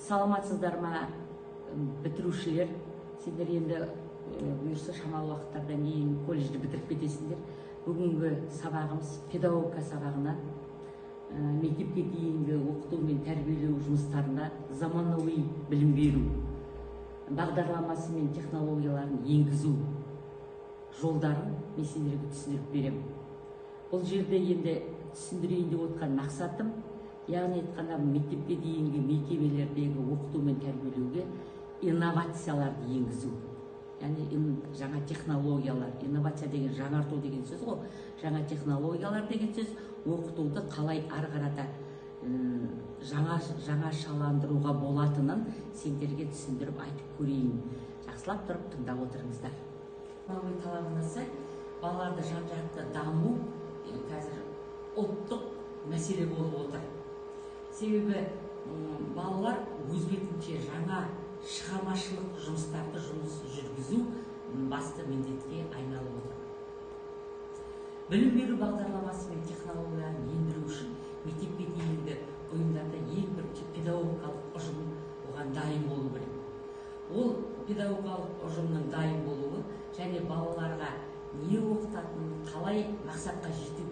Саламатсыздар ма, бітірушілер? Сендер енді бұйырса шамалы уақыттардан кейін колледжді бітіріп кетесіңдер. Бүгінгі сабағымыз педагогика сабағынан мектепке дейінгі оқыту мен тәрбиелеу жұмыстарында заманауи білім беру бағдарламасы мен технологияларын енгізу жолдарын мен сендерге түсіндіріп беремін. Бұл жерде енді түсіндірейін деп отқан мақсатым, яғни айтқанда, мектепке дейінгі мекемелердегі оқыту мен тәрбиелеуге инновацияларды енгізу, яғни жаңа технологиялар. Инновация деген жаңарту деген сөз ғой. Жаңа технологиялар деген сөз оқытуды қалай ары қарата жаңашаландыруға болатынын сендерге түсіндіріп айтып көрейін. Жақсылап тұрып тыңдап отырыңыздар. Заманауи талабына сай балаларды жан жақты даму қазір ұлттық мәселе болып отыр. Себебі балалар өз бетінше жаңа шығармашылық жұмыстарды жұмыс жүргізу басты міндетке айналып отыр. Білім беру бағдарламасы мен технологияларын ендіру үшін мектепке дейінгі ұйымдарда ең бірінші педагогикалық ұжым оған дайын болу керек. Ол педагогикалық ұжымның дайын болуы және балаларға не оқытатынын, қалай мақсатқа жету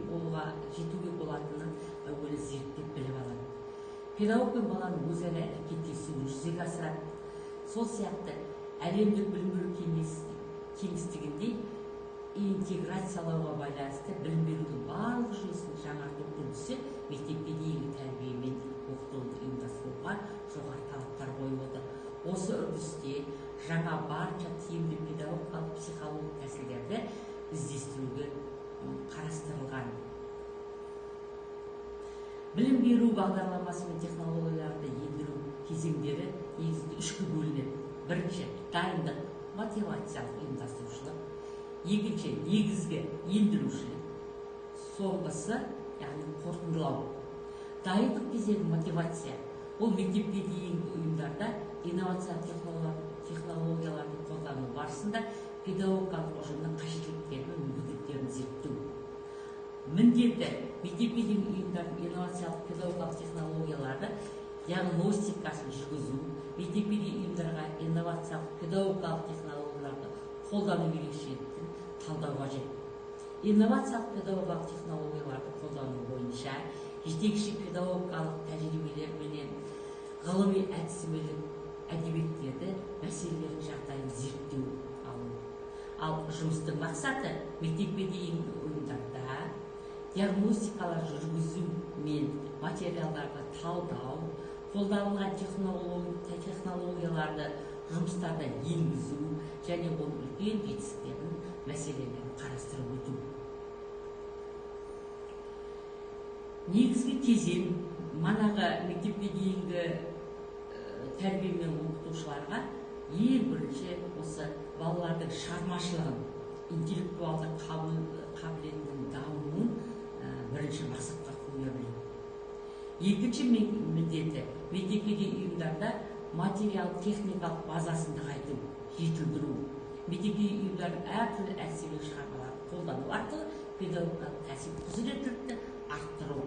болуға жетуге болатынын әуелі зерттеп біліп алады. Педагог пен баланың өзара әрекеттесуін жүзеге асырады. Сол сияқты әлемдік білім беру кеңістігінде интеграциялауға байланысты білім берудің барлық жүйесін жаңарту үрдісі мектепке дейінгі тәрбие мен оқытуды ұйымдастыруға жоғары талаптар қойып отыр. Осы үрдісте жаңа барынша тиімді педагогикалық, психологиялық тәсілдерді іздестіруге қарастырылған. Білім беру бағдарламасы мен технологияларды ендіру кезеңдері негізінде үшке бөлінеді. Бірінші, дайындық, мотивациялық ұйымдастырушылық. Екінші, негізгі ендірушілік. Соңғысы, яғни қорытындылау. Дайындық кезеңі мотивация. Ол мектепке дейінгі ұйымдарда инновациялық технологияларды қолдану барысында педагогикалық ұжымның қажеттіліктері мен мүмкіндіктерін зерттеу. Міндеті мектепке дейінгі ұйымдардың инновациялық педагогикалық технологияларды диагностикасын жүргізу, мектепке дейінгі ұйымдарға инновациялық педагогикалық технологияларды қолдану ерекшеліктерін талдау қажет. Инновациялық педагогикалық технологияларды қолдану бойынша жетекші педагогикалық тәжірибелер менен ғылыми әдістемелік әдебиеттерді мәселелердің жағдайын зерттеу алу. Ал жұмыстың мақсаты мектепке дейінгі ұйымдарда диагностикалар жүргізу мен материалдарды талдау, қолданылған технологияларды жұмыстарда енгізу және оның үлкен жетістіктерін, мәселелерін қарастырып өту. Негізгі кезең манағы мектепке дейінгі тәрбие мен оқытушыларға ең бірінші осы балалардың шығармашылығын, интеллектуалды қабілетінің дамуын бірінші мақсатқа қоя білу. Екінші міндеті мектепке дейінгі ұйымдарда материал техникалық базасын нығайту, жетілдіру. Мектепке дейінгі ұйымдардың әртүрлі әдістемелік шығармаларын қолдану арқылы педагогикалық кәсіби құзыреттілікті арттыру,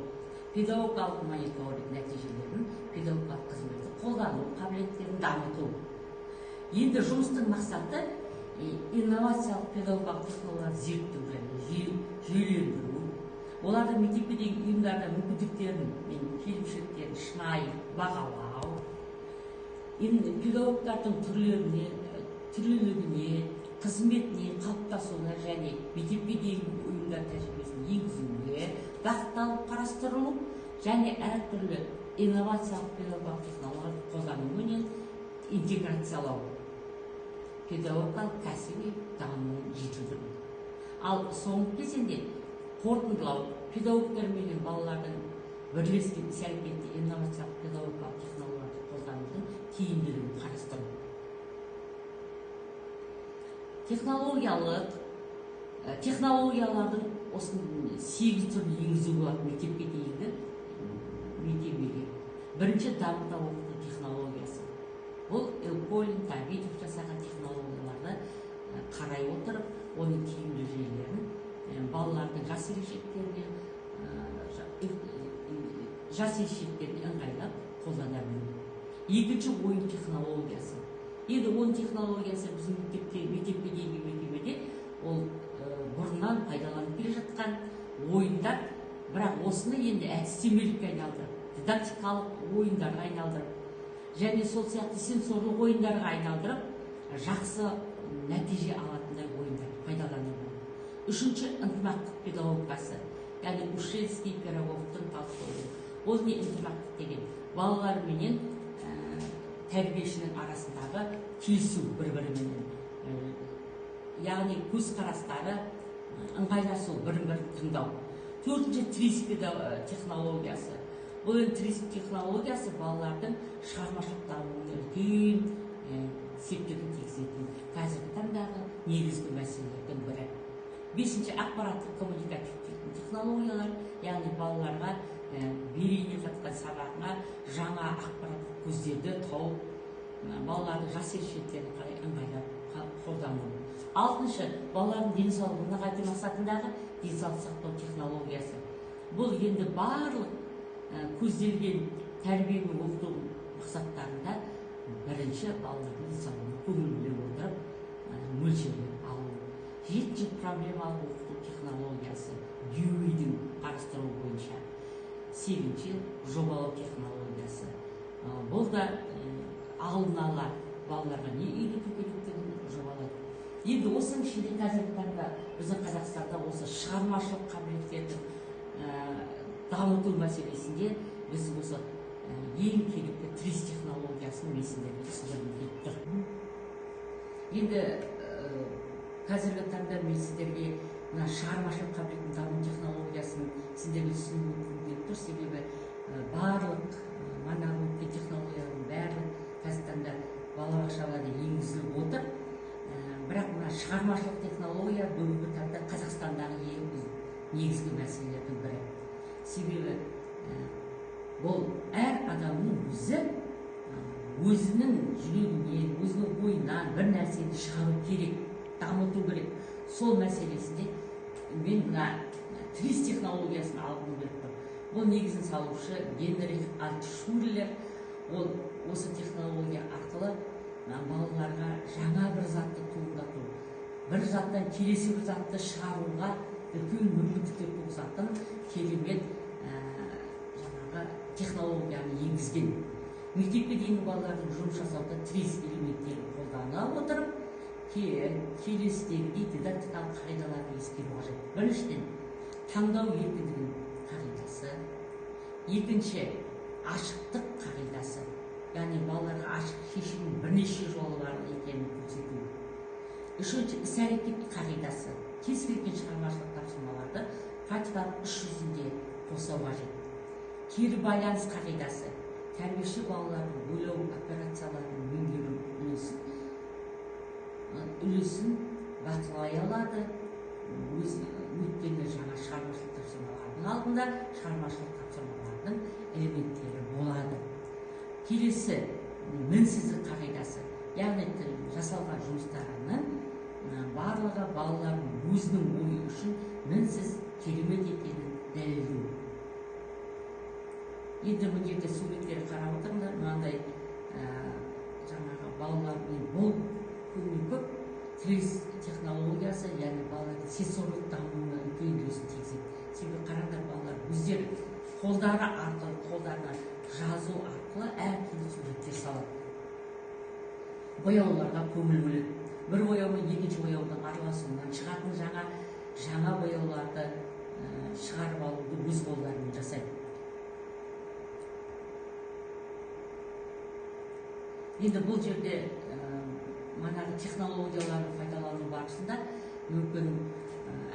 педагогикалық мониторинг нәтижелерін, педагогикалық қызметті қолдану қабілеттерін дамыту. Енді жұмыстың мақсаты инновациялық педагогикалық технологияларды зерттеу және жүйелендіру, олардың мектепке дейінгі ұйымдарда мүмкіндіктерін мен кемшіліктерін шынайы бағалау, педагогтардың түрлілігіне, қызметіне қалыптасуына және мектепке дейінгі ұйымдар тәжірибесін енгізуге бағытталып қарастырылу және әртүрлі инновациялық педагогикалық технологияларды қолдануменен интеграциялау, педагогикалық кәсіби дамуын жетілдіру. Ал соңғы кезеңде қорытындылау, педагогтар менен балалардың бірлескен іс әрекетте инновациялық педагогикалық технологияларды қолданудың тиімділігін қарастыру. Технологиялардың осының 8 түрін енгізу болады мектепке дейінгі мекемеге. Бірінші, дамыта оқыту технологиясы. Бұл Элколин, Давидов жасаған технологияларды қарай отырып, оның тиімді жүйелерін балалардың жас ерекшеліктеріне ыңғайлап қолдана білу. Екінші, ойын технологиясы. Енді ойын технологиясы біздің мектепке дейінгі мекемеде ол бұрыннан пайдаланып келе жатқан ойындар, бірақ осыны енді әдістемелікке айналдырып, дидактикалық ойындарға айналдырып, және сол сияқты сенсорлық ойындарға айналдырып, жақсы нәтиже алатындай ойындарды пайдалану болады. Үшінші, ынтымақтық педагогикасы, яғни Ушельский педагогтың талқылауы. Ол не ынтымақтық деген? Балалар менен тәрбиешінің арасындағы келісу бір-біріменен, яғни көзқарастары ыңғайласу, бірін-бірін тыңдау. Төртінші, ТРИЗ технологиясы. Бұл енді ТРИЗ технологиясы балалардың шығармашылық дамуына үлкен септігін тигізетін қазіргі таңдағы негізгі мәселелердің бірі. Бесінші, ақпараттық коммуникативті технологиялар, яғни балаларға берейін деп жатқан сабағына жаңа ақпараттық көздерді тауып, балалардың жас ерекшеліктеріне қарай ыңғайлап қолдану. Алтыншы, балалардың денсаулығын нығайту мақсатындағы денсаулық сақтау технологиясы. Бұл енді барлық көзделген тәрбие мен оқыту мақсаттарында бірінші балалардың денсаулығына көңіл бөле отырып мөлшерлеп алу. Жетінші, проблемалық оқыту технологиясы, Дьюидің қарастыруы бойынша. Сегізінші, жобалау технологиясы. Бұл да алдын ала балаларға не үйрету керектігін жобалайды. Енді осының ішінде қазіргі таңда біздің Қазақстанда осы шығармашылық қабілеттердің дамыту мәселесінде біз осы ең керекті ТРИЗ технологиясын мен сіздерге түсіндіргім келіп тұр. Енді қазіргі таңда мен сіздерге мына шығармашылық қабілетін даму технологиясын сіздерге түсіндіргім келіп тұр. Себебі барлық манағы өткен технологиялардың барлығы қазіргі таңда балабақшаларда енгізіліп отыр. Бірақ мына шығармашылық технология бүгінгі таңда Қазақстандағы ең негізгі мәселелердің бірі. Себебі бұл әр адамның өзі өзінің жүрегінен, өзінің ойынан бір нәрсені шығару керек, дамыту керек. Сол мәселесінде мен мына ТРИЗ технологиясын алғым келіп тұр. Бұл негізін салушы Генрих Альтшуллер. Ол осы технология арқылы балаларға жаңа бір затты туындату, бір заттан келесі бір затты шығаруға үлкен мүмкіндіктер туғызатын керемет жаңағы технологияны енгізген. Мектепке дейінгі балалардың жұмыс жасауда ТРИЗ элементтерін қолдана отырып, келесідегідей дидактикалық қағидаларды ескеру қажет. Біріншіден, таңдау еркіндігінің қағидасы. Екінші, ашықтық қағидасы, яғни балаларға ашық шешімнің бірнеше жолы бар екенін көрсету. Үшінші, іс-әрекет қағидасы, кез келген шығармашылық тапсырмаларды практикалық іс жүзінде қоса қажет. Кері байланыс қағидасы, тәрбиеші балалардың ойлау операцияларын меңгеру үлесін бақылай алады. Өйткені жаңа шығармашылық тапсырмалардың алдында шығармашылық тапсырмалардың элементтері болады. Келесі, мінсіздік қағидасы, яғни жасалған жұмыстарының барлығы балалардың өзінің ойы үшін мінсіз керемет екенін дәлелдеу. Енді мына жерде суреттері қарап отырыңдар, мынандай жаңағы балалармен бұл көңіл көп ТРИЗ технологиясы, яғни балалардың сенсорлық дамуына үлкен үлесін тигізеді. Себебі қараңдар, балалар өздері қолдары арқылы, қолдарына жазу арқылы әртүрлі суреттер салады. Бояуларға көңіл бөледі. Бір бояу мен екінші бояудың араласуынан шығатын жаңа бояуларды шығарып алуды өз қолдарымен жасайды. Енді бұл жерде манағы технологияларды пайдалану барысында мүмкін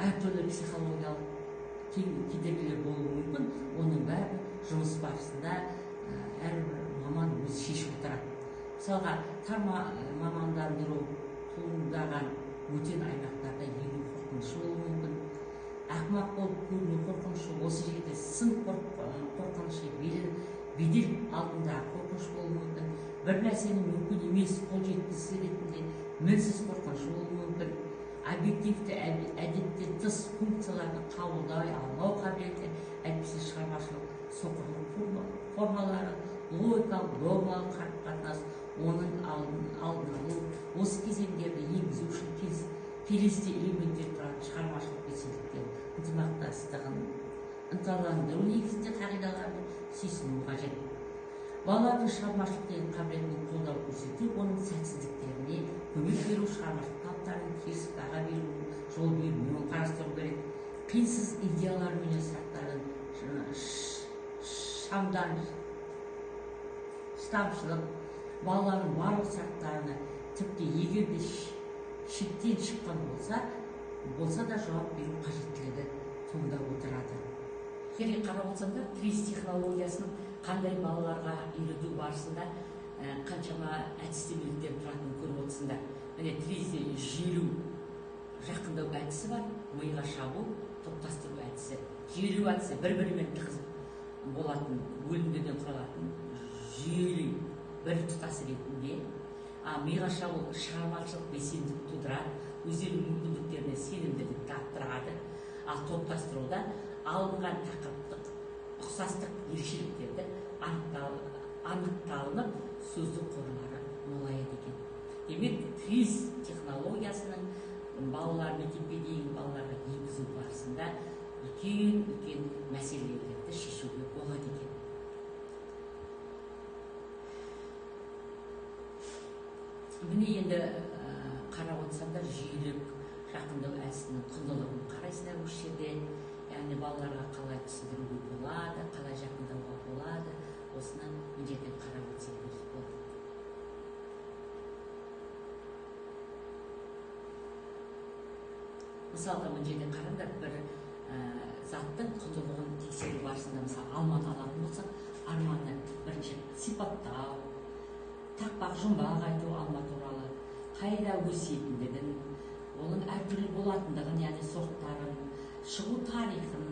әртүрлі психологиялық кедергілер болуы мүмкін. Оның бәрін жұмыс барысында әрбір маман өзі шешіп отырады. Мысалға, тар мамандандыру туындаған бөтен аймақтарда ену қорқынышы болуы мүмкін. Ақымақ болып көріну қорқынышы, осы жерде сын қорқынышы, бедел алдында қорқыныш болуы мүмкін. Бір нәрсені мүмкін емес қол жеткізісі ретінде мінсіз қорқыныш болуы мүмкін. Объективті әдеттен тыс функцияларды қабылдай алмау қабілеті, әйтпесе шығармашылық соқырлық формалары, логикалық, догмалық Оның алдын алу, осы кезеңдерді енгізу үшін келесідей элементтер тұратын шығармашылық белсенділіктен ынтымақтастығын ынталандыру негізінде қағидаларды сүйсіну қажет. Балалардың шығармашылық деген қабілетін қолдау көрсету, оның сәтсіздіктеріне көмек беру, шығармашылық талаптарын теріс баға беру, жол бермеуін қарастыру керек. Қиынсыз идеялар мен сұрақтардың шыдамшылық, балалардың барлық сұрақтарына, тіпті егер де шектен шыққан болса да жауап беру қажеттілігі туындап отырады. Егер қарап отырсаңдар, ТРИЗ технологиясын қандай балаларға үйрету барысында қаншама әдістемеліктен тұратынын көріп отырсыңдар. Міне, ТРИЗде желу жақындау әдісі бар, миға шабу, топтастыру әдісі. Желу әдісі бір-бірімен тығыз болатын, бөлімдерден құралатын жүйелі бір тұтас ретінде. Миға шабу шығармашылық белсенділік тудырады, өздерінің мүмкіндіктеріне сенімділікті арттырады. Ал топтастыруда алынған тақырыптық ұқсастық ерекшеліктерді анықталынып, сөздік қорлары молаяды екен. Демек, ТРИЗ технологиясының балалар, мектепке дейінгі балаларға енгізу барысында үлкен-үлкен мәселелерді шешуге болады екен. Міне, енді қарап отырсаңдар, жүйелік жақындау әдісінің құндылығын қарайсыздар осы жерде. Яғни балаларға қалай түсіндіруге болады, қалай жақындауға болады, осыны мына жерден қарап өтсеңдер болады. Мысалға, мына жерде қараңдар, бір заттың құндылығын тексеру барысында, мысалы, алманы алатын болсақ, алманы бірінші сипаттау, тақпақ жұмбақ айту алма туралы, қайда өсетіндігін, оның әртүрлі болатындығын, яғни сорттарын, шығу тарихын,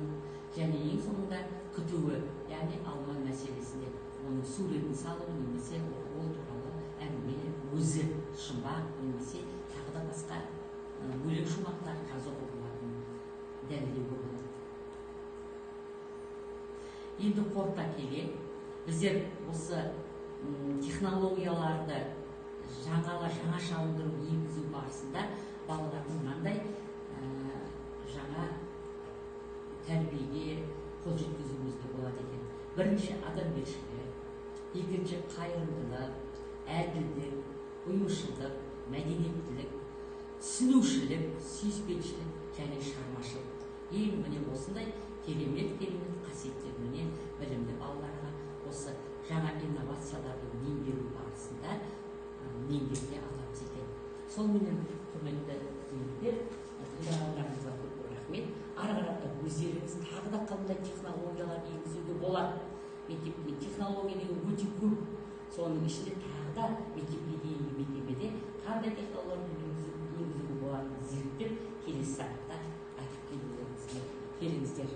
және ең соңында күтуі, яғни алма мәселесінде оның суретін салу немесе ол туралы әңгіме өзі жұмбақ немесе тағы да басқа өлең шумақтар жазуға болатынын дәлелдеуге болады. Енді қорыта келе, біздер осы технологияларды жаңашаландыру енгізу барысында балалардың мынандай жаңа тәрбиеге қол жеткізуімізге болады екен. Бірінші, адамгершілік, екінші, қайырымдылық, әділдік, ұйымшылдық, мәдениеттілік, түсінушілік, сүйіспеншілік және шығармашылық. Ең міне осындай керемет қасиеттерменен білімді балаларға осы жаңа инновацияларды меңгеру барысында меңгерте аламыз екен. Сонымен, құрметті студенттер, тыңдағандарыңызға көп көп рахмет. Ары қарата өздеріңіз тағы да қандай технологиялар енгізуге болады. Мектепте технология деген өте көп. Соның ішінде тағы да мектепке дейінгі мекемеде қандай технология енгізуге болатынын зерттеп, келесі сабақта айтып келіңіздер.